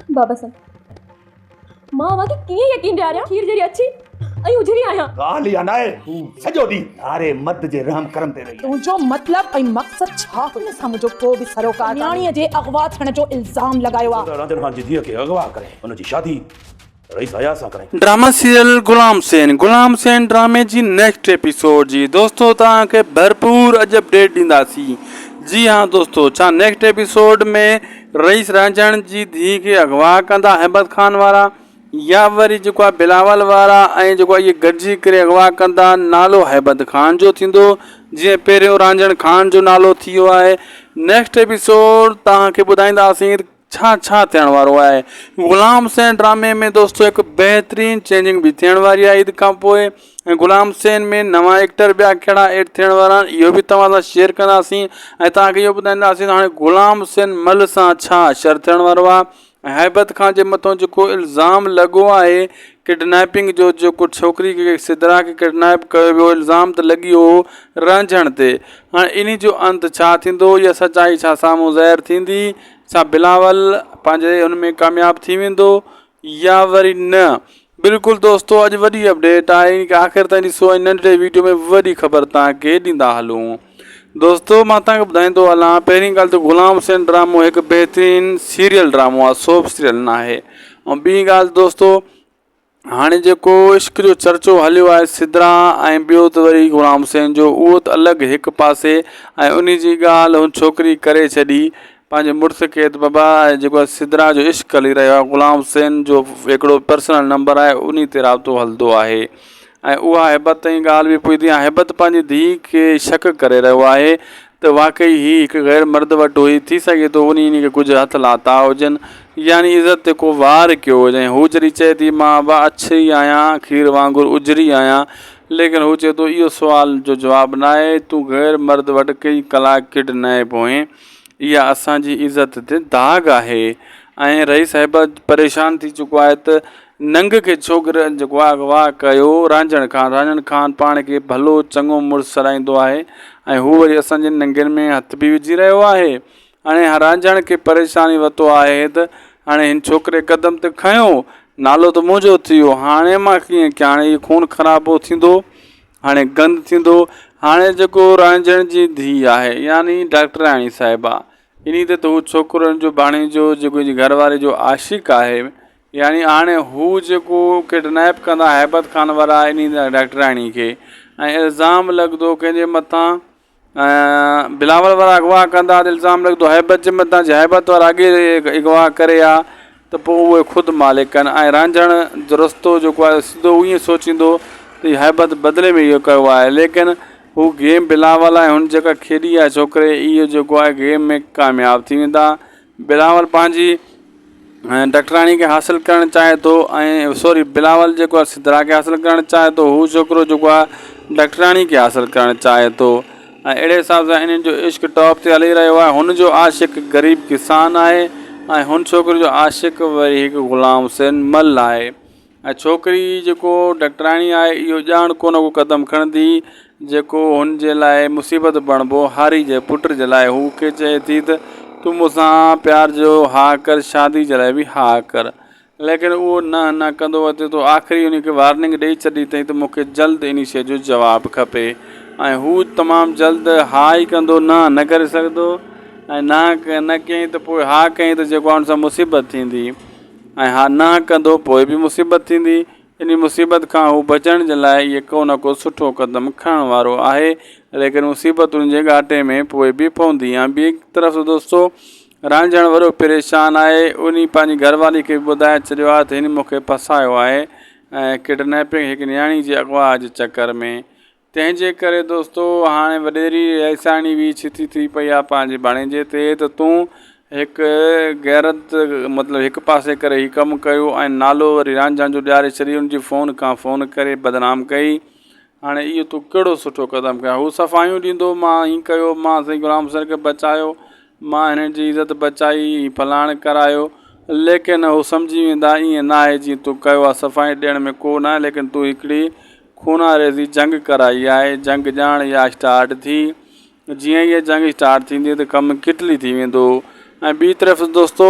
بابا سائين مان اوهان کي ڪيئن يقين ڏياريان کير جهڙي اڇي ۽ اجري آهيان. ڳالهه اها ناهي هو سڄو ڏينهن ناري مرد جي رحم ڪرم تي رهي آهي. تنهنجو مطلب ۽ مقصد ڇا هو؟ ان سان منهنجو ڪو به سروڪار ڪانهي. نياڻيء جي اغوا ٿيڻ جو الزام لڳايو آ. رانجهن خان جي ڌيء کي اغوا ڪري ان جي شادي رئيس اياز سان ڪرائين. ڊراما سيريل غلام حسين غلام حسين ڊرامي جي نيڪسٽ ايپيسوڊ جي دوستو توهان کي ڀرپور اڄ اپڊيٽ ڏينداسين جي ها دوستو ڇا نيڪسٽ ايپيسوڊ ۾ رئيس رانجهڻ جي ڌيء کي اغوا ڪندا هيبت خان وارا يا وري جيڪو آهي بلاول وارا ۽ جيڪو اهي گڏجي ڪري اغوا ڪندا نالو هيبت خان جو ٿيندو جيئن پهريون رانجهڻ خان جو نالو ٿي ويو آهي نيڪسٽ ايپيسوڊ توهان کي ٻڌائينداسين ڇا ڇا ٿيڻ وارو آهي غلام حسين ڊرامي ۾ دوستو هڪ بهترين چينجنگ به ٿيڻ واري آهي عيد کان پوء ۽ غلام حسين ۾ نوان ايڪٽر ٻيا ڪهڙا ايڊ ٿيڻ وارا آهن اهو به توهان سان شيئر ڪنداسين ۽ توهان کي اهو ٻڌائينداسين هاڻي غلام حسين مل سان ڇا شر ٿيڻ وارو آهي ۽ هيبت خان جي مٿان جيڪو الزام لڳو آهي ڪڊنيپنگ جو جيڪو ڇوڪري کي سدرا کي ڪڊنيپ ڪيو ويو الزام ته لڳي ويو هو رانجهڻ تي هاڻي انهي جو انت ڇا ٿيندو يا سچائي ڇا سامهون ظاهر ٿيندي ڇا بلاول پنهنجي ان ۾ ڪامياب ٿي ويندو يا وري نه بلڪل دوستو اڄ وڏي اپڊيٽ آهي ان کي آخر تائين ڏسو ۽ ننڍڙي ويڊيو ۾ وڏي خبر توهان کي ڏيندا هلون دوستو مان توهان کي ٻڌائيندو هلان پهرين ڳالهه ته غلام حسين ڊرامو هڪ بهترين سيريل ڊرامو آهي سوپ سيريل نه آهي ۽ ٻي ڳالهه دوستو هاڻي جيڪو عشق جو چرچو هليو آهي سدرا ۽ ٻيو ته وري غلام حسين جو اهو ته الڳ هڪ پاسي ۽ انهي جي ڳالهه هن ڇوڪري ڪري ڇڏي پنهنجي مڙس کي ته بابا جيڪو آهي سدرا جو عشق هلي رهيو آهي غلام حسين جو هڪڙو پرسنل نمبر آهي انهي تي رابطو هلندو آهي ۽ اها هيبت تائين ڳالهه به پڄندي آهي هيبت پنهنجي ڌيء کي شڪ ڪري رهيو آهي ته واقعي هي هڪ غير مرد وٽ هئي، ٿي سگهي ٿو انهي هن کي ڪجهه هٿ لاتا هجن يعني عزت تي ڪو وار ڪيو هجي ۽ هو جڏهن چئي ٿي مان به اڇي آهيان کير وانگر اجري آهيان ليڪن هو چئي ٿو اهو سوال جو جواب ناهي تون غير مرد وٽ ڪيئي ڪلاڪ ڪڊ نئين پوئين اها اسان جي عزت تي داغ آهي ۽ رئيس صاحب پريشان ٿي چڪو آهي ته ننگ کي ڇو جيڪو آهي اغوا ڪيو رانجهڻ خان رانجهڻ خان پاڻ کي ڀلو چڱو مڙس سڏائيندو آهي ۽ هو وري اسان جي ننگن ۾ هٿ به وجهي رهيو آهي هاڻي رانجهڻ کي پريشاني ورتو آهي ته هاڻي هن ڇوڪري قدم ته کنيو نالو ته منهنجو ٿي ويو هاڻي مان ڪيئن ڪيان هاڻي هي خون خرابو ٿيندو هاڻي گند ٿيندو هاڻي جيڪو رانجهڻ جي ڌيء آهي يعني ڊاڪٽرياڻي صاحبه انهي تي ته هو ڇوڪرو هن جو ڀاڻيجو جيڪو هن جي گهر واري جو عاشق آهي يعني هاڻي هو جيڪو ڪڊنيپ ڪندا هيبت خان وارا انهي ڊاڪٽرياڻي کي ۽ الزام لڳندو ڪنهن جي مٿان بلاول وارا اغوا ڪندا ته الزام لڳندو هيبت جي مٿان جي هيبت وارا اڳي اغوا ڪري ها ته پوء اهي خود مالڪ آهن ۽ رانجهڻ جو رستو جيڪو آهي سڌو ائين سوچيندو ته هيبت بدلي ۾ اهو ڪيو آهي ليڪن هو گيم بلاول ۽ هن جيڪا کيڏي آهي ڇوڪري اهو جيڪو آهي گيم ۾ ڪامياب ٿي ويندا بلاول پنهنجي ڊاڪٽراڻي کي حاصل ڪرڻ چاهي ٿو ۽ سوري بلاول جيڪو آهي سدرا کي حاصل ڪرڻ چاهي ٿو هو ڇوڪرو جيڪو آهي ڊاڪٽراڻي کي حاصل ڪرڻ چاهي ٿو ۽ اهڙي حساب سان انهن جو عشق ٽاپ تي هلي رهيو آهي هن جو عاشق غريب ڪسان آهي ۽ هن ڇوڪري جو عاشق وري هڪ غلام حسين مل آهي ۽ ڇوڪري جيڪو ڊاڪٽراڻي آهي اهو ڄاڻ ڪو نه ڪو قدم کڻندي جيڪو هن جي لاء مصيبت بڻبو هاري جي پٽ جي لاء هو کي چئي ٿي ته تون مون سان پيار جو ها ڪر شادي جي لاء به ها ڪر ليڪن اهو نه نه ڪندو وتي ٿو آخري ان کي وارننگ ڏئي ڇڏي اٿئي ته مون کي جلد ان شيء جو جواب کپي ۽ هو تمام جلد ها ئي ڪندو نه نه ڪري سگهندو ۽ نه نه ڪيائين ته پوء ها ڪيائين ته جيڪو آهي ان سان مصيبت ٿيندي ۽ ها نه ڪندو پوء به مصيبت ٿيندي. انهي مصيبت کان هو بچڻ جي لاء اهي ڪو نه ڪو سٺو قدم کڻڻ وارو آهي ليڪن مصيبت ان جي ڳاٽي ۾ پوء به پوندي ۽ ٻئي طرف دوستو رانجهڻ وڏو پريشان آهي انهي پنهنجي گهر واري کي به ٻڌائي ڇڏيو آهي ته هن مون کي ڦاسايو آهي ۽ ڪڊنيپنگ هڪ نياڻي جي اغوا جي چڪر ۾ تنهن جي ڪري دوستو هاڻي وڏيري رئيساڻي به ڇتي ٿي پئي آ پنهنجي ڀاڻيجي تي ته تون هڪ غيرت مطلب هڪ پاسي ڪري هي ڪم ڪيو ۽ نالو وري رانجهان جو ڏياري ڇڏي ان جي فون کان فون ڪري بدنام ڪئي هاڻي اهو تو ڪهڙو سٺو قدم کنيو هو صفايون ڏيندو مان هي ڪيو مان سائين غلام حسين کي بچايو مان هن جي عزت بچائي هي فلاڻ ڪرايو ليڪن هو سمجهي ويندا ائين ناهي جيئن تو ڪيو آ صفائي ڏيڻ ۾ ڪو ناهي ليڪن تون هڪڙي خونريزي جنگ ڪرائي آهي، جنگ ڄاڻ اها اسٽارٽ ٿي، جيئن ئي جنگ اسٽارٽ ٿيندي ته ڪم ڪٽلي ٿي ويندو ۽ ٻي طرف دوستو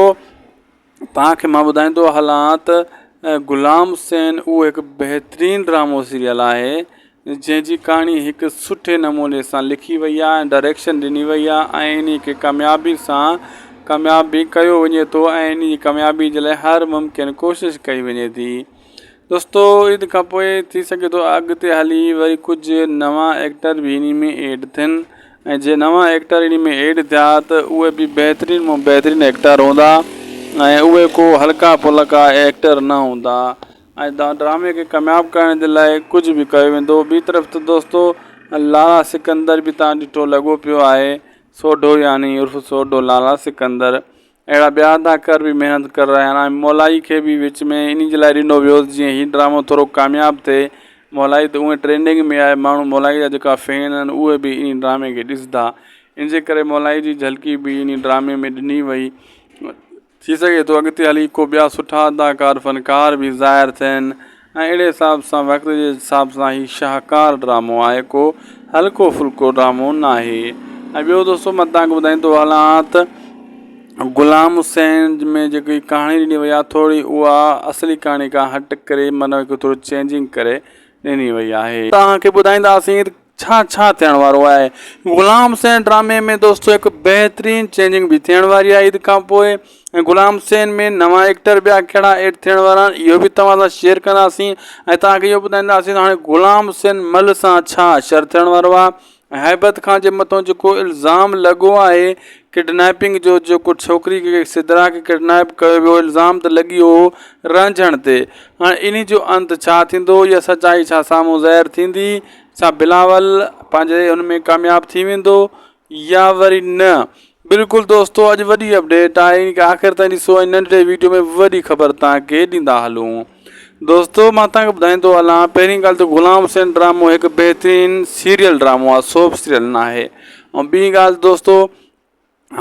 توهان کي مان ٻڌائيندو هلان ته غلام حسين اهو هڪ بهترين ڊرامو سيريل آهي جنهن جي ڪهاڻي هڪ سٺي نموني سان لکي وئي آهي ۽ ڊائريڪشن ڏني وئي آهي ۽ انهي کي ڪاميابي سان ڪامياب به ڪيو وڃي ٿو ۽ انهي جي ڪاميابي جي لاء هر ممڪن ڪوشش ڪئي وڃي ٿي دوستو عيد کان پوء ٿي سگهي ٿو اڳتي هلي وري ڪجهه نوان ايڪٽر به انهي ۾ ايڊ ٿين ۽ جي نوان ايڪٽر انهي ۾ ايڊ ٿيا ته اهي به بهترين مان بهترين ايڪٽر هوندا ۽ اهي ڪو هلڪا ڦلڪا ايڪٽر نه هوندا ۽ ڊرامي کي ڪامياب ڪرڻ جي لاء ڪجهه به ڪيو ويندو ٻي طرف ته دوستو لالا سڪندر به تان ڏٺو لڳو پيو آهي سوڍو يعني عرف سوڍو لالا سڪندر اهڙا ٻيا اداڪار به محنت ڪري رهيا آهن ۽ مولائي کي به وچ ۾ انهي جي لاء ڏنو ويو جيئن هي ڊرامو ٿورو ڪامياب ٿئي مولائي ته اونئي ٽرينڊنگ ۾ آهي ماڻهو مولائي جا جيڪا فين آهن اهي به انهي ڊرامي کي ڏسندا ان جي ڪري مولائي جي جهلڪي به انهي ڊرامي ۾ ڏني وئي ٿي سگهي ٿو اڳتي هلي ڪو ٻيا سٺا اداڪار فنڪار به ظاهر ٿين ۽ اهڙي حساب سان وقت جي حساب سان هي شاهڪار ڊرامو آهي ڪو هلڪو ڦلڪو ڊرامو ناهي ۽ ٻيو دوستو مان توهان کي ٻڌائيندو هلان ته غلام حسين ۾ جيڪي ڪهاڻي ڏني وئي آهي ٿوري اها اصلي ڪهاڻي کان هٽ ڪري معنيٰ هڪ ٿورو چينجنگ ڪري ڏني وئي آهي. توهان کي ٻڌائينداسين ته ڇا ڇا ٿيڻ وارو آهي غلام حسين ڊرامي ۾ دوستو هڪ بهترين چينجنگ به ٿيڻ واري آهي عيد کان پوء ۽ غلام حسين ۾ نوان ايڪٽر ٻيا ڪهڙا ايڊ ٿيڻ وارا آهن اهو به توهان سان شيئر ڪنداسين ۽ توهان کي اهو ٻڌائينداسين هاڻي غلام حسين مل سان ڇا اشر ٿيڻ وارو آهي ۽ هيبت خان جي مٿان جيڪو الزام لڳو آهي ڪڊنيپنگ جو جيڪو ڇوڪري کي سدرا کي ڪڊنيپ ڪيو ويو الزام ته لڳي ويو هو رانجهڻ تي هاڻي انهي جو انت ڇا ٿيندو يا سچائي ڇا سامهون ظاهر ٿيندي ڇا بلاول پنهنجي ان ۾ ڪامياب ٿي ويندو يا وري نه بلڪل دوستو اڄ وڏي اپڊيٽ آهي ان کي آخر تائين ڏسو ۽ ننڍڙي ويڊيو ۾ وڏي خبر توهان کي ڏيندا هلون دوستو مان توهان کي ٻڌائيندو هلان پهرين ڳالهه ته غلام حسين ڊرامو هڪ بهترين سيريل ڊرامو آهي سوپ سيريل نه آهي ۽ ٻي ڳالهه دوستو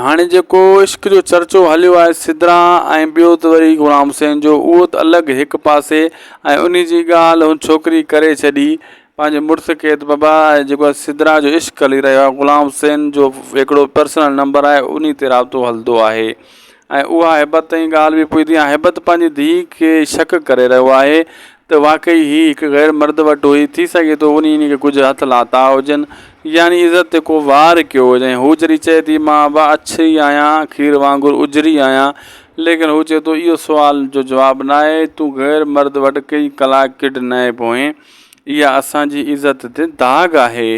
هاڻي جيڪو عشق جو چرچو هليو آهي سدرا ۽ ٻيو ته وري غلام حسين جو اهو ته الڳ هڪ پاسي ۽ انهي جي ڳالهه هن ڇوڪري ڪري ڇڏي پنهنجي مڙس کي ته بابا جيڪو آهي سدرا جو عشق هلي رهيو آهي غلام حسين جو هڪڙو پرسنل نمبر آهي انهي تي رابطو هلندو آهي ۽ اها هيبت تائين ڳالهه به پڄي ۽ هيبت پنهنجي ڌيء کي شڪ ڪري رهيو آهي ته واقعي هي هڪ غير مرد وٽ هئي، ٿي سگهي ٿو انهي هن کي ڪجهه هٿ لاتا هجن يعني عزت تي ڪو وار ڪيو هجي ۽ هو جڏهن چئي ٿي مان ابا اڇي آهيان کير وانگر اجري آهيان ليڪن هو چئي ٿو اهو سوال جو جواب ناهي تون غير مرد وٽ ڪيئي ڪلاڪ ڪڊ نئين پوئين اها اسان جي عزت تي داغ آهي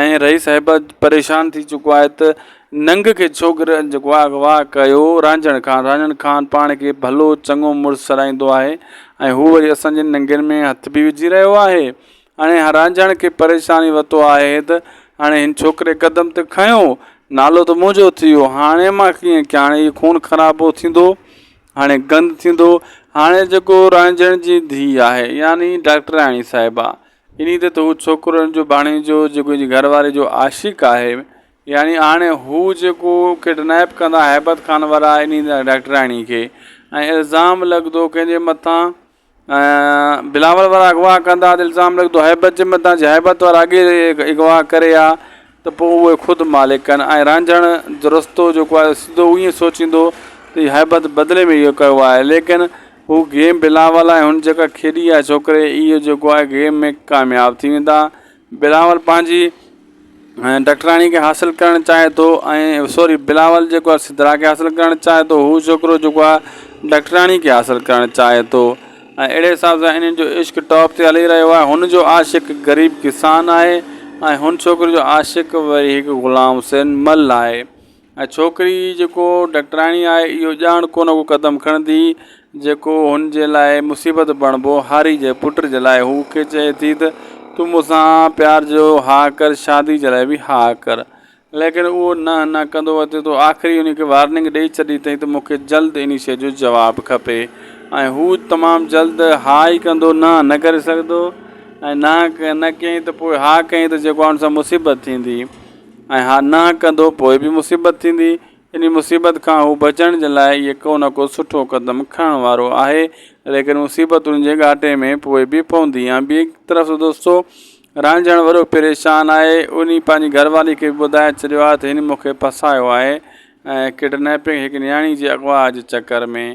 ۽ رئيس هيبت پريشان ٿي چڪو آهي ته ننگ کي ڇوڪر جيڪو آهي اغوا ڪيو رانجهڻ خان رانجهڻ خان پاڻ کي ڀلو چڱو مڙس سڏائيندو آهي ۽ هو وري اسان جي ننگين ۾ هٿ به وجهي رهيو آهي هاڻي رانجهڻ کي پريشاني ورتو آهي ته هاڻي هن ڇوڪري قدم ته کنيو نالو ته منهنجو ٿي ويو هاڻي مان ڪيئن ڪيان هاڻي هي خون خرابو ٿيندو هاڻي گند ٿيندو هاڻي جيڪو رانجهڻ جي ڌيء آهي يعني ڊاڪٽرياڻي صاحبه انهي تي ته هو ڇوڪرو هن جو ڀاڻيجو جيڪو هن جي گهر واري جو عاشق آهي يعني هاڻي هو جيڪو ڪڊنيپ ڪندا هيبت خان وارا انهي ڊاڪٽرياڻي کي ۽ الزام لڳندو ڪنهن جي مٿان بلاول وارا اغوا ڪندا ته الزام لڳندو هيبت جي مٿان جي هيبت وارا اڳي اغوا ڪري ها ته پوء اهي خود مالڪ آهن ۽ رانجهڻ جو رستو جيڪو آهي سڌو ائين سوچيندو ته هيبت بدلي ۾ اهو ڪيو آهي ليڪن هو گيم بلاول ۽ هن جيڪا کيڏي آهي ڇوڪري اهو جيڪو آهي گيم ۾ ڪامياب ٿي ويندا بلاول پنهنجي ڊاڪٽراڻي کي حاصل ڪرڻ چاهي ٿو ۽ سوري بلاول جيڪو آهي سدرا کي حاصل ڪرڻ چاهي ٿو هو ڇوڪرو جيڪو آهي ڊاڪٽراڻي کي حاصل ڪرڻ چاهي ٿو ۽ اهڙي حساب سان انهن جو عشق ٽاپ تي هلي رهيو آهي هن جو عاشق غريب ڪسان آهي ۽ هن ڇوڪري جو عاشق وري هڪ غلام حسين مل آهي ۽ ڇوڪري جيڪو ڊاڪٽراڻي آهي اهو ڄاڻ ڪونه ڪو قدم کڻندي جيڪو هن جي لاء مصيبت بڻبو هاري جي پٽ جي لاء هو کي چئي ٿي ته تون مون سان پيار جو ها ڪر شادي جي لاء به ها ڪر ليڪن اهو نه نه ڪندو وتي ٿو آخري ان کي وارننگ ڏئي ڇڏي اٿئي ته مون کي جلد ان شيء جو جواب کپي ۽ هو تمام جلد ها ئي ڪندو نه نه ڪري سگهندو ۽ نه نه ڪيائين ته پوء ها ڪيائين ته جيڪو آهي ان سان مصيبت ٿيندي ۽ ها نه ڪندو پوء به مصيبت ٿيندي. انهي مصيبت کان هو بچڻ جي لاء اهي ڪو نه ڪو سٺو قدم کڻڻ وارو آهي ليڪن مصيبت ان جي ڳاٽي ۾ پوء به پوندي ۽ ٻئي طرف دوستو رانجهڻ وڏو پريشان آهي انهي پنهنجي گهر واري کي به ٻڌائي ڇڏيو آهي ته هن مون کي ڦاسايو آهي ۽ ڪڊنيپنگ هڪ نياڻي جي اغوا جي چڪر ۾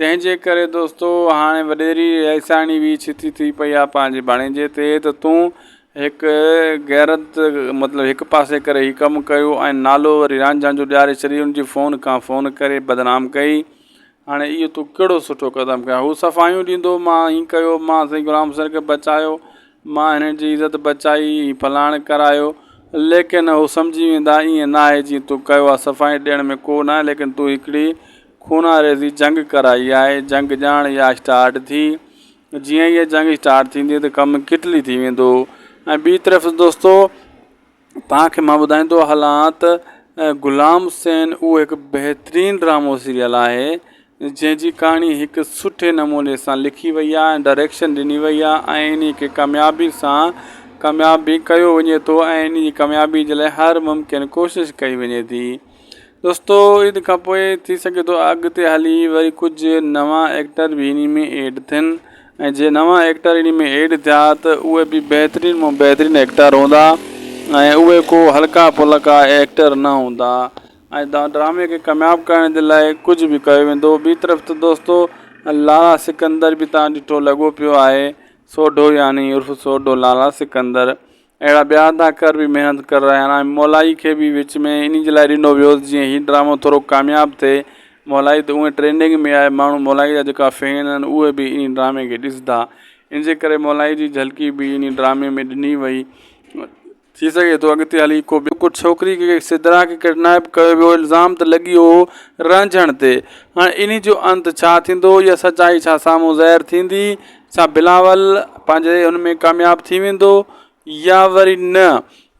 تنهن جي ڪري دوستو هاڻي وڏيري رئيساڻي به ڇتي ٿي پئي آهي پنهنجي ڀاڻيجي تي ته تون هڪ غيرت مطلب هڪ پاسي ڪري هي ڪم ڪيو ۽ نالو وري رانجهان جو ڏياري ڇڏي ان جي فون کان فون ڪري بدنام ڪئي هاڻي اهو تو ڪهڙو سٺو قدم کنيو هو صفايون ڏيندو مان هي ڪيو مان سائين غلام حسين کي بچايو مان هن جي عزت بچائي فلاڻ ڪرايو ليڪن هو سمجهي ويندا ائين ناهي جيئن تو ڪيو آهي صفائي ڏيڻ ۾ ڪو ناهي ليڪن تو هڪڙي خوناريزي جنگ ڪرائي آهي جنگ ڄاڻ اها اسٽارٽ ٿي جيئن ئي جنگ اسٽارٽ ٿيندي ته ڪم ڪٽلي ٿي ويندو ۽ ٻي طرف دوستو توهان کي مان ٻڌائيندو هلان ته غلام حسين اهو هڪ بهترين ڊرامو سيريل آهي جنهن جي ڪهاڻي هڪ سٺي نموني سان لکي وئي آهي ۽ ڊائريڪشن ڏني وئي آهي ۽ انهي کي ڪاميابي سان ڪامياب به ڪيو وڃي ٿو ۽ انهي جي ڪاميابي جي لاء هر ممڪن ڪوشش ڪئي وڃي ٿي دوستو عيد کان پوء ٿي سگهي ٿو اڳتي هلي وري ڪجهه نوان ايڪٽر به انهي ۾ ايڊ ٿين ۽ جي نوان ايڪٽر انهي ۾ ايڊ ٿيا ته اهي به بهترين مان بهترين ايڪٽر هوندا ۽ اهي ڪو هلڪا ڦلڪا ايڪٽر نه هوندا ۽ ڊرامي کي ڪامياب ڪرڻ جي لاء ڪجهه به ڪيو ويندو ٻي طرف ته دوستو لالا سڪندر به تان ڏٺو لڳو پيو آهي سوڍو يعني عرف سوڍو لالا سڪندر اهڙا ٻيا اداڪار به محنت ڪري رهيا آهن ۽ مولائي کي به وچ ۾ انهي جي لاء ڏنو ويو جيئن هي ڊرامو ٿورو ڪامياب ٿئي مولائي ته اونئي ٽرينڊنگ ۾ آهي ماڻهو مولائي جا جيڪا فين آهن اهي به انهي ڊرامي کي ڏسندا ان جي ڪري مولائي جي جهلڪي به انهي ڊرامي ۾ ڏني وئي ٿي سگهي ٿو اڳتي هلي ڪو ٻيو ڪو ڇوڪري کي سدرا کي ڪڊنيپ ڪيو ويو الزام ته لڳي ويو رانجهڻ تي هاڻي انهي جو انت ڇا ٿيندو يا سچائي ڇا سامهون ظاهر ٿيندي ڇا بلاول پنهنجي ان ۾ ڪامياب ٿي ويندو يا وري نه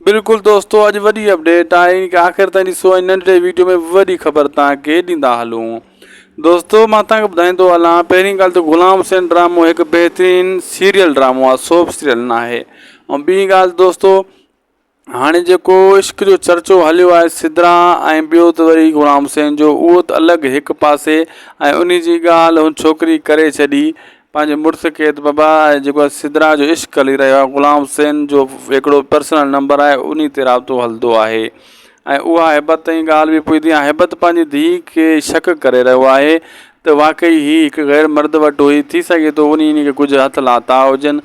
بلڪل دوستو اڄ وڏي اپڊيٽ آهي آخر تائين ڏسو ۽ ننڍڙي ويڊيو ۾ وڏي خبر توهان کي ڏيندا هلون دوستو مان توهان کي ٻڌائيندو هلان پهرين ڳالهه ته غلام حسين ڊرامو هڪ بهترين سيريل ڊرامو آهي سوپ سيريل نه آهي ۽ ٻي ڳالهه دوستو هاڻي جيڪو عشق جو چرچو هليو آهي سدرا ۽ ٻيو ته وري غلام حسين جو اهو ته الڳ هڪ پاسي ۽ ان جي ڳالهه هن ڇوڪري ڪري ڇڏي پنهنجي مڙس کي ته بابا جيڪو آهي سدرا جو عشق هلي رهيو آهي غلام حسين جو هڪڙو پرسنل نمبر آهي ان تي رابطو هلندو آهي ۽ اها هيبت تائين ڳالهه به پڄندي ۽ هيبت پنهنجي ڌيء کي شڪ ڪري رهيو آهي ته واقعي هي هڪ غير مرد وٽ هئي ٿي سگهي ٿو انهي هن کي ڪجهه هٿ لاتا هجن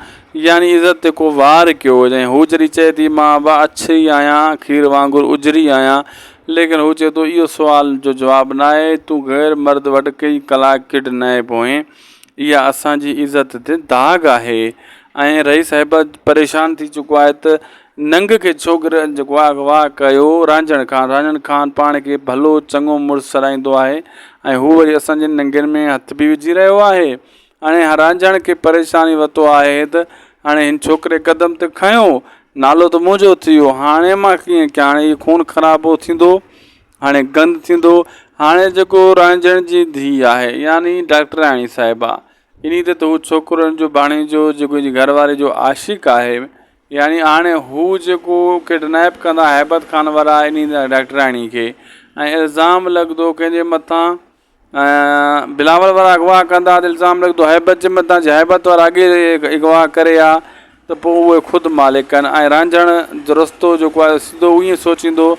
يعني عزت تي ڪو وار ڪيو هجي ۽ هو جڏهن چئي ٿي مان به اڇي آهيان کير وانگر اجري آهيان ليڪن هو چئي ٿو اهو سوال جو جواب ناهي تون غير مرد وٽ ڪيئي ڪلاڪ ڪڊنيپ هئين اها اسان جي عزت تي داغ آهي ۽ رئيس هيبت پريشان ٿي چڪو آهي ته ننگ کي ڇوڪر جيڪو آهي اغوا ڪيو رانجهڻ خان رانجهڻ خان پاڻ کي ڀلو چڱو مڙس سڏائيندو آهي ۽ هو وري اسان جي ننگن ۾ هٿ به وجهي رهيو آهي هاڻي رانجهڻ کي پريشاني وتو آهي ته هاڻي هن ڇوڪري قدم ته کنيو نالو ته منهنجو ٿي ويو هاڻي مان ڪيئن ڪيان هاڻي هي خون خرابو ٿيندو هاڻي گند ٿيندو هاڻي جيڪو رانجهڻ جي ڌيء آهي يعني ڊاڪٽرياڻي صاحبه انهي تي ته هو ڇوڪرو هن جو ڀاڻيجو جيڪو هن جي گهر واري جو عاشق آهي يعني هاڻي هو جيڪو ڪڊنيپ ڪندا هيبت خان وارا انهي ڊاڪٽرياڻي کي ۽ الزام لڳندو ڪنهن جي مٿان بلاول وارا اغوا ڪندا ته الزام لڳندو هيبت جي مٿان جي هيبت وارا اڳي اغوا ڪري ها ته پوء اهي خود مالڪ آهن ۽ رانجهڻ جو رستو جيڪو آهي سڌو ائين سوچيندو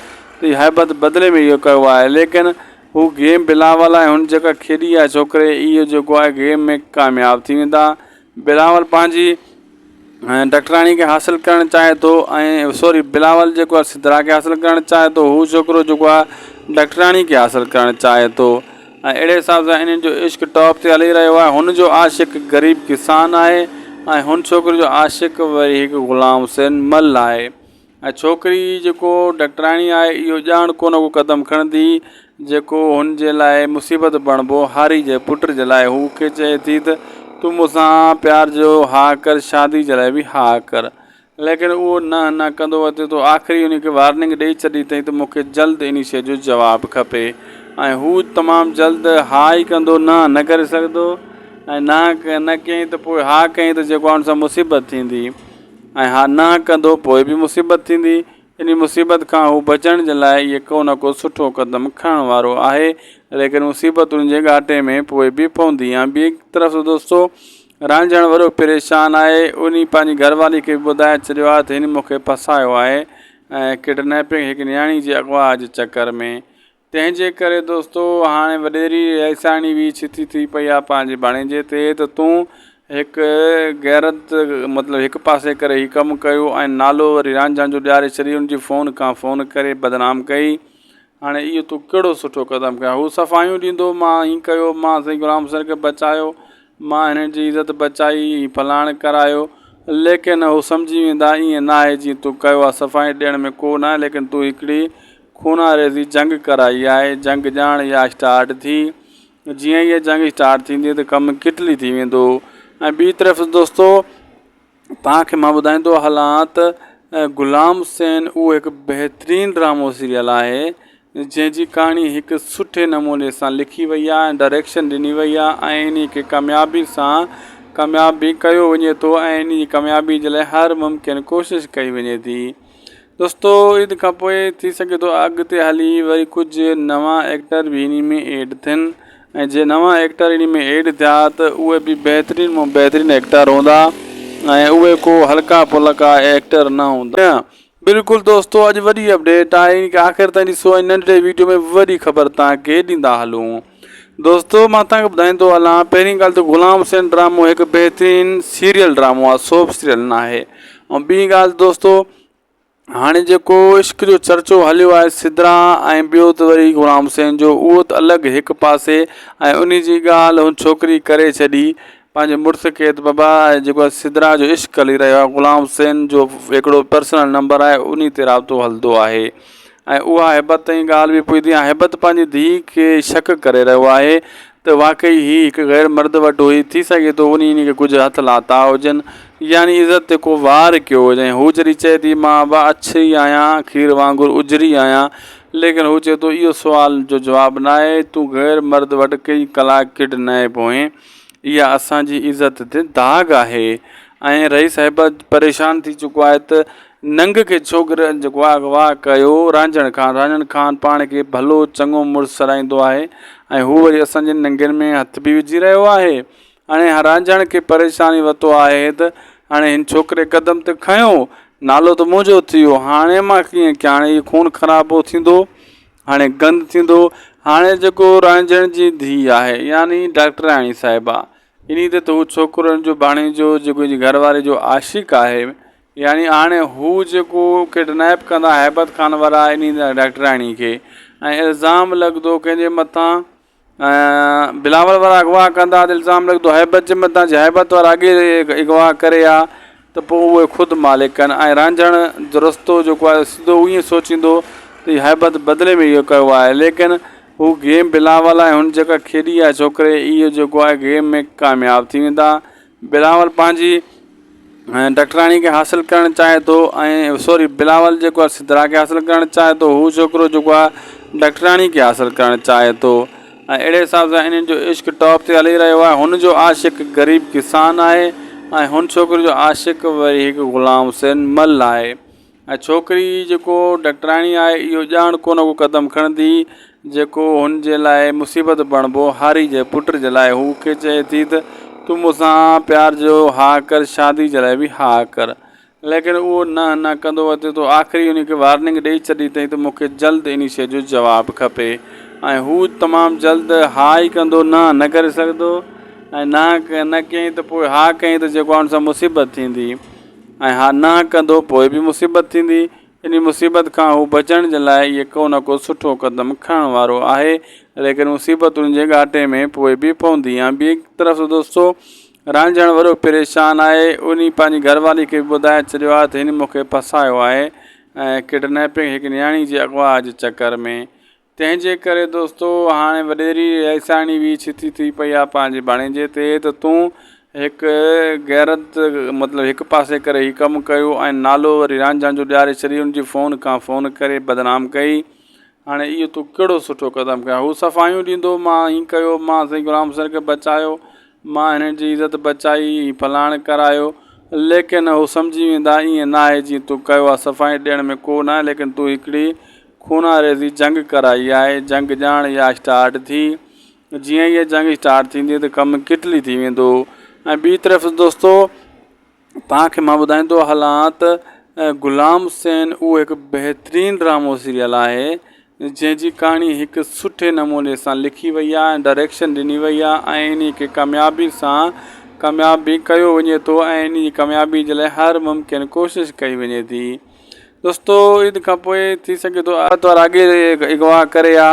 ته هيبت بدلي ۾ اهو ڪيو آهي ليڪن هو گيم بلاول ۽ هن جيڪا کيڏي آهي ڇوڪري اهو جيڪو آهي گيم ۾ ڪامياب ٿي ويندا بلاول پنهنجي ڊاڪٽراڻي کي حاصل ڪرڻ چاهي ٿو ۽ سوري بلاول جيڪو آهي سدرا کي حاصل ڪرڻ چاهي ٿو هو ڇوڪرو جيڪو آهي ڊاڪٽراڻي کي حاصل ڪرڻ چاهي ٿو ۽ اهڙي حساب سان انهن جو عشق ٽاپ تي هلي رهيو آهي هن جو عاشق غريب ڪسان آهي ۽ هن ڇوڪري جو عاشق وري هڪ غلام حسين مل آهي ۽ ڇوڪري جيڪو ڊاڪٽراڻي آهي اهو ڄاڻ ڪونه ڪو قدم کڻندي جيڪو هن جي لاء مصيبت بڻبو هاري جي پٽ جي لاء هو کي چئي ٿي ته تون مون سان پيار جو ها ڪر شادي جي لاء به ها ڪر ليڪن اهو نه نه ڪندو وتي ٿو آخري ان کي وارننگ ڏئي ڇڏي اٿئي ته مون کي جلد ان شيء جو جواب کپي ۽ هو تمام جلد ها ئي ڪندو نه نه ڪري سگهندو ۽ نه نه ڪيائين ته پوء ها ڪيائين ته جيڪو آهي ان سان مصيبت ٿيندي ۽ ها نه ڪندو پوء به مصيبت ٿيندي. انهي مصيبت کان هو بچڻ جي لاء اهي ڪو نه ڪو سٺو قدم کڻڻ وارو آهي ليڪن مصيبت ان جي ڳاٽي ۾ پوء به پوندي ۽ ٻئي طرف دوستو رانجهڻ وڏو پريشان آهي انهي پنهنجي گهر واري کي به ٻڌائي ڇڏيو آهي ته هن مون کي ڦاسايو آهي ۽ ڪڊنيپنگ هڪ نياڻي جي اغوا جي چڪر ۾ تنهن جي ڪري دوستو هاڻي وڏيري رئيساڻي به ڇتي ٿي پئي آ پنهنجي ڀاڻيجي تي ته تون هڪ غيرت مطلب هڪ پاسي ڪري هي ڪم ڪيو ۽ نالو وري رانجهان جو ڏياري ڇڏي ان جي فون کان فون ڪري بدنام ڪئي هاڻي اهو تو ڪهڙو سٺو قدم کنيو هو صفايون ڏيندو مان هي ڪيو مان سائين غلام حسين کي بچايو مان هن جي عزت بچائي فلاڻ ڪرايو ليڪن هو سمجهي ويندا ائين ناهي جيئن تو ڪيو آ صفايون ڏيڻ ۾ ڪو ناهي ليڪن تو هڪڙي خوناريزي جنگ ڪرائي آهي جنگ ڄاڻ اها اسٽارٽ ٿي جيئن ئي جنگ اسٽارٽ ٿيندي ته ڪم ڪٽلي ٿي ويندو ۽ ٻي طرف دوستو توهان کي مان ٻڌائيندو هلان ته غلام حسين اهو هڪ بهترين ڊرامو سيريل آهي جنهن جي ڪهاڻي هڪ سٺي نموني سان لکي وئي آهي ۽ ڊائريڪشن ڏني وئي آهي ۽ انهي کي ڪاميابي سان ڪامياب به ڪيو وڃي ٿو ۽ انهي جي ڪاميابي جي لاء هر ممڪن ڪوشش ڪئي وڃي ٿي. دوستو عيد کان پوء ٿي سگهي ٿو اڳتي هلي وري ڪجهه نوان ايڪٽر به انهي ۾ ايڊ ٿين ۽ جي نوان ايڪٽر انهي ۾ ايڊ ٿيا ته اهي به بهترين مان بهترين ايڪٽر هوندا ۽ اهي ڪو هلڪا ڦلڪا ايڪٽر نه هوندا. بلڪل دوستو اڄ وڏي اپڊيٽ آهي ان کي آخر تائين ڏسو ۽ ننڍڙي ويڊيو ۾ وڏي خبر توهان کي ڏيندا هلون. دوستو مان توهان کي ٻڌائيندو هلان پهرين ڳالهه ته غلام حسين ڊرامو هڪ بهترين سيريل ڊرامو آهي سوپ سيريل ناهي ۽ ٻي ڳالهه دوستو هاڻي جيڪو عشق جو چرچو هليو آهي سدرا ۽ ٻيو ته وري غلام حسين جو اهو ته الڳ هڪ پاسي ۽ ان جي ڳالهه هن ڇوڪري ڪري ڇڏي پنهنجي مڙس کي ته بابا جيڪو آهي سدرا جو عشق هلي رهيو آهي غلام حسين جو هڪڙو پرسنل نمبر آهي ان تي رابطو هلندو آهي ۽ اها هيبت تائين ڳالهه به پڄندي آهي. هيبت پنهنجي ڌيء کي شڪ ڪري رهيو آهي ته واقعي هي هڪ غير مرد وٽ هئي، ٿي سگهي ٿو انهي هن کي ڪجهه هٿ لاتا هجن يعني عزت تي ڪو وار ڪيو هجي ۽ هو جڏهن چئي ٿي مان به اڇي آهيان کير وانگر اجري آهيان ليڪن هو چئي ٿو اهو سوال جو جواب ناهي تون غير مرد وٽ ڪيئي ڪلاڪ ڪڊنيپ هئين اها اسان جي عزت تي داغ آهي ۽ رئيس هيبت پريشان ٿي چڪو آهي ته ننگ کي ڇوڪر جيڪو آهي اغوا ڪيو رانجهڻ خان رانجهڻ خان پاڻ کي ڀلو چڱو مڙس سڏائيندو آهي ۽ هو وري اسان جي ننگن ۾ هٿ به وجهي رهيو آهي هاڻي رانجهڻ کي پريشاني ورتو آهي ته هاڻي هن ڇوڪري قدم ته کنيو نالو ته منهنجو ٿي ويو هاڻي مان ڪيئن ڪيان هاڻي هي خون خرابو ٿيندو هاڻي گند ٿيندو هاڻي جيڪو رانجهڻ جي ڌيء آهي يعني ڊاڪٽرياڻي صاحبه انهي تي ته هو ڇوڪرو هن جو ڀاڻيجو جيڪو هن جي گهر واري جو عاشق آهي يعني هاڻي هو جيڪو ڪڊنيپ ڪندا هيبت خان وارا انهي ڊاڪٽرياڻي کي ۽ الزام لڳندو ڪنهن جي مٿان بلاول وارا اغوا ڪندا ته الزام لڳندو هيبت جي مٿان جي هيبت وارا اڳي اغوا ڪري ها ته پوء اهي خود مالڪ آهن ۽ رانجهڻ جو رستو جيڪو آهي سڌو ائين سوچيندو ته هيبت بدلي ۾ اهو ڪيو آهي ليڪن هو گيم بلاول ۽ هن جيڪا کيڏي آهي ڇوڪري اهو جيڪو آهي گيم ۾ ڪامياب ٿي ويندا بلاول پنهنجي ڊاڪٽراڻي کي حاصل ڪرڻ چاهي ٿو ۽ سوري بلاول جيڪو آهي سدرا کي حاصل ڪرڻ چاهي ٿو هو ڇوڪرو جيڪو آهي ڊاڪٽراڻي کي حاصل ڪرڻ چاهي ٿو ۽ اهڙي حساب سان انهن جو عشق ٽاپ تي هلي رهيو آهي هن جو عاشق غريب ڪسان آهي ۽ هن ڇوڪري جو عاشق وري هڪ غلام حسين مل آهي ۽ ڇوڪري جيڪو ڊاڪٽراڻي آهي اهو ڄاڻ ڪو نه ڪو قدم کڻندي جيڪو هن جي لاء مصيبت بڻبو هاري جي پٽ جي لاء هو کي چئي ٿي ته تون مون سان پيار جو ها ڪر شادي جي لاء به ها ڪر ليڪن اهو نه نه ڪندو وتي ٿو آخري ان کي وارننگ ڏئي ڇڏي اٿئي ته مون کي جلد ان شيء جو جواب کپي ۽ هو تمام جلد ها ئي ڪندو نه نه ڪري سگهندو ۽ نه نه ڪيائين ته پوء ها ڪيائين ته جيڪو آهي ان سان مصيبت ٿيندي ۽ ها نه ڪندو پوء به مصيبت ٿيندي. انهي مصيبت کان هو بچڻ جي لاء اهي ڪو نه ڪو سٺو قدم کڻڻ وارو آهي ليڪن مصيبت ان جي ڳاٽي ۾ پوء به پوندي ۽ ٻئي طرف دوستو رانجهڻ وڏو پريشان آهي انهي پنهنجي گهر واري کي به ٻڌائي ڇڏيو آهي ته هن مون کي ڦاسايو آهي ۽ ڪڊنيپنگ هڪ نياڻي جي اغوا جي چڪر ۾ تنهن جي ڪري دوستو هاڻي وڏيري رئيساڻي به ڇتي ٿي پئي آ پنهنجي ڀاڻيجي تي ته تون هڪ غيرت مطلب هڪ پاسي ڪري هي ڪم ڪيو ۽ نالو وري رانجهان جو ڏياري ڇڏي ان جي فون کان فون ڪري بدنام ڪئي هاڻي اهو تو ڪهڙو سٺو قدم کنيو هو صفايون ڏيندو مان هي ڪيو مان سائين غلام حسين کي بچايو مان هن جي عزت بچائي فلاڻ ڪرايو ليڪن هو سمجهي ويندا ائين ناهي جيئن تو ڪيو آ صفايون ڏيڻ ۾ ڪو ناهي ليڪن تون هڪڙي خوناريزي جنگ ڪرائي آهي جنگ ڄاڻ اها اسٽارٽ ٿي جيئن ئي جنگ اسٽارٽ ٿيندي ته ڪم ڪٽلي ٿي ويندو ۽ ٻي طرف دوستو توهان کي مان ٻڌائيندو هلان ته غلام حسين اهو هڪ بهترين ڊرامو سيريل آهي. جنهن جي ڪهاڻي هڪ سٺي نموني سان لکي وئي آهي ۽ ڊائريڪشن ڏني وئي آهي ۽ انهي کي ڪاميابي سان ڪامياب به ڪيو وڃي ٿو ۽ انهي جي ڪاميابي جي لاء هر ممڪن ڪوشش ڪئي وڃي ٿي. دوستو عيد کان پوء ٿي سگهي ٿو آرتوار اڳي اغوا ڪري ها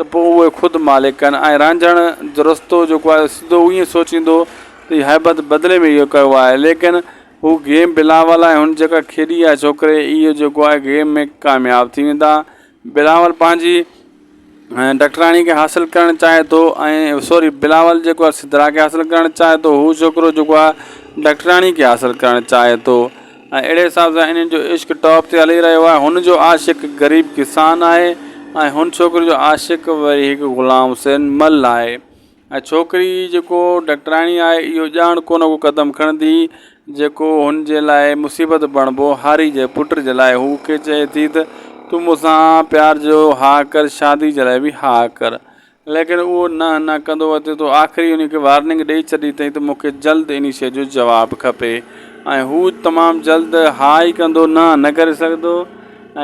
ته پوء اهي خود مالڪ ڪن ۽ رانجهڻ جو رستو جيڪو آهي سڌو ائين سوچيندو ته هي هيبت بدلي ۾ اهو ڪيو آهي ليڪن هو گيم بلاول ۽ هن جيڪا کيڏي آهي ڇوڪري اهو جيڪو آهي گيم ۾ ڪامياب ٿي ويندا. بلاول پنهنجي ڊاڪٽراڻي کي حاصل ڪرڻ چاهي ٿو ۽ سوري بلاول جيڪو آهي سدرا کي حاصل ڪرڻ چاهي ٿو هو ڇوڪرو جيڪو آهي ڊاڪٽراڻي کي حاصل ڪرڻ چاهي ٿو ۽ اهڙي حساب سان انهن جو عشق ٽاپ تي هلي رهيو آهي هن جو عاشق غريب ڪسان آهي ۽ هن ڇوڪري جو عاشق وري هڪ غلام حسين مل آهي ۽ ڇوڪري جيڪو ڊاڪٽراڻي آهي اهو ڄاڻ ڪو نه ڪو قدم کڻندي جيڪو هن جي لاء مصيبت بڻبو هاري جي پٽ جي لاء هو کي چئي ٿي ته تون مون سان پيار جو ها ڪر شادي جي لاء به ها ڪر ليڪن اهو نه نه ڪندو وتي ٿو آخري ان کي وارننگ ڏئي ڇڏي اٿئي ته مون کي جلد ان شيء جو جواب کپي ۽ هو تمام جلد ها ئي ڪندو نه نه ڪري سگهندو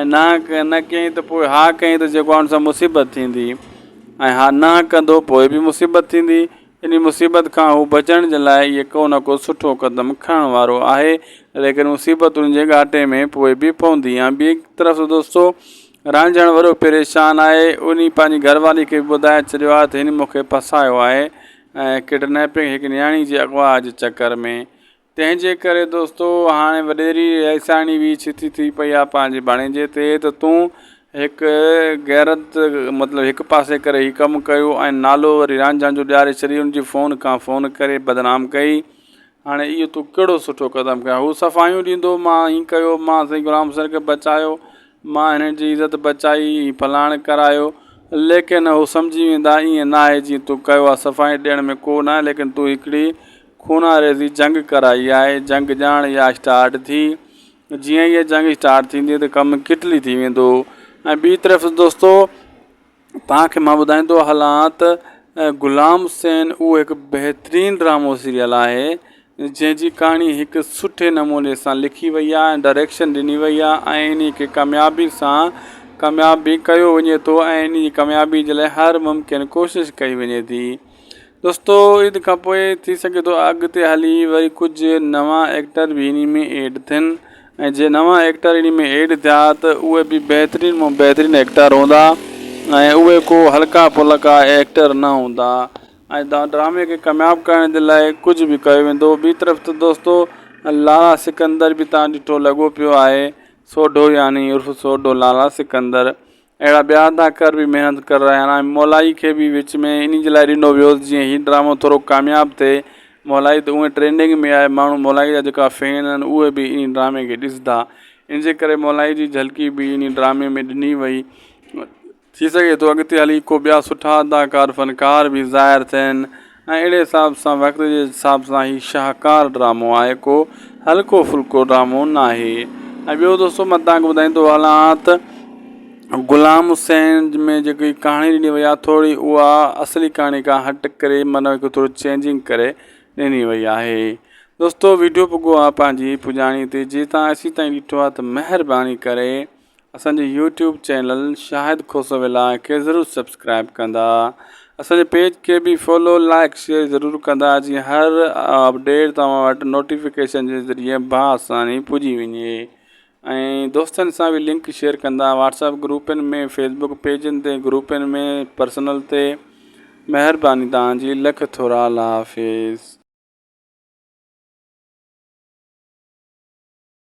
۽ نه نه ڪيائين ته پوء ها ڪيائين ته جيڪو آهي ان سان مصيبت ٿيندي ۽ ها نه ڪندو پوء به مصيبت ٿيندي. انهي مصيبت کان هو بچڻ جي لاء اهي ڪو نه ڪو سٺو قدم کڻڻ وارو آهي ليڪن مصيبت ان جي ڳاٽي ۾ پوء به پوندي ۽ ٻئي طرف دوستو رانجهڻ وڏو پريشان آهي انهي پنهنجي گهر واري کي به ٻڌائي ڇڏيو آهي ته هن مون کي ڦاسايو آهي ۽ ڪڊنيپنگ هڪ نياڻي جي اغوا جي چڪر ۾ تنهن جي ڪري دوستو هاڻي وڏيري رئيساڻي به ڇتي ٿي پئي آ پنهنجي ڀاڻيجي تي ته تون هڪ غيرت مطلب هڪ پاسي ڪري هي ڪم ڪيو ۽ نالو وري رانجهان جو ڏياري ڇڏي ان جي فون کان فون ڪري بدنام ڪئي هاڻي اهو تون ڪهڙو سٺو قدم کنيو هو صفايون ڏيندو مان هي ڪيو مان سائين غلام حسين کي بچايو مان هنن جي عزت بچائي هي فلاڻ ڪرايو ليڪن هو سمجهي ويندا ائين ناهي جيئن تون ڪيو آ صفايون ڏيڻ ۾ ڪو ناهي ليڪن تون هڪڙي خونريزي جنگ ڪرائي آهي، جنگ ڄاڻ اها اسٽارٽ ٿي، جيئن ئي اها جنگ اسٽارٽ ٿيندي ته ڪم ڪٽلي ٿي ويندو ۽ ٻي طرف دوستو توهان کي مان ٻڌائيندو هلان ته غلام حسين اهو هڪ بهترين ڊرامو سيريل آهي جنهن جي ڪهاڻي هڪ سٺي نموني سان لکي وئي آهي ۽ ڊائريڪشن ڏني وئي آهي ۽ انهي کي ڪاميابي سان ڪامياب به ڪيو وڃي ٿو ۽ انهي جي ڪاميابي جي لاء هر ممڪن ڪوشش ڪئي وڃي ٿي. دوستو عيد کان پوء ٿي سگهي ٿو اڳتي هلي وري ڪجهه نوان ايڪٽر به انهي ۾ ايڊ ٿين ۽ جي نوان ايڪٽر انهي ۾ ايڊ ٿيا ته اهي به بهترين مان بهترين ايڪٽر هوندا ۽ اهي ڪو هلڪا ڦلڪا ايڪٽر نه هوندا ۽ ڊرامي کي ڪامياب ڪرڻ جي لاء ڪجهه به ڪيو ويندو ٻي طرف ته دوستو لالا سڪندر به تان ڏٺو لڳو پيو آهي سوڍو يعني عرف سوڍو لالا سڪندر اهڙا ٻيا اداڪار به محنت ڪري رهيا آهن ۽ مولائي کي به وچ ۾ انهي جي لاء ڏنو ويو جيئن هي ڊرامو ٿورو ڪامياب ٿئي مولائي ته اونئي ٽرينڊنگ ۾ آهي ماڻهو مولائي جا جيڪا فين آهن اهي به انهي ڊرامي کي ڏسندا ان جي ڪري مولائي جي جهلڪي به انهي ڊرامي ۾ ڏني وئي ٿي سگهي ٿو اڳتي هلي ڪو ٻيا سٺا اداڪار فنڪار به ظاهر ٿين ۽ اهڙي حساب سان وقت جي حساب سان هي شاهڪار ڊرامو آهي ڪو هلڪو ڦلڪو ڊرامو ناهي ۽ ٻيو دوستو مان توهان کي ٻڌائيندو هلان ته غلام حسين ۾ جيڪي ڪهاڻي ڏني وئي آهي ٿوري اها اصلي ڪهاڻي کان هٽ ڪري معنيٰ هڪ ٿورو چينجنگ ڪري ڏني وئي آهي دوستو ويڊيو پڳو آهي پنهنجي پڄاڻي تي جي توهان اسين تائين ڏٺو آهي ته مهرباني ڪري اسان جي YouTube channel Shahid Khoso vlog کي ضرور سبسڪرائب ڪندا اسان جي پيج کي به فالو لائڪ شيئر ضرور ڪندا جيئن هر اپڊيٽ توهان وٽ نوٽيفڪيشن جي ذريعي باآساني پڄي وڃي ۽ دوستن سان به لنڪ شيئر ڪندا واٽس اپ گروپن ۾ فيسبڪ پيجن تي گروپن ۾ پرسنل تي مهرباني توهان جي لک ٿورا الله حافظ.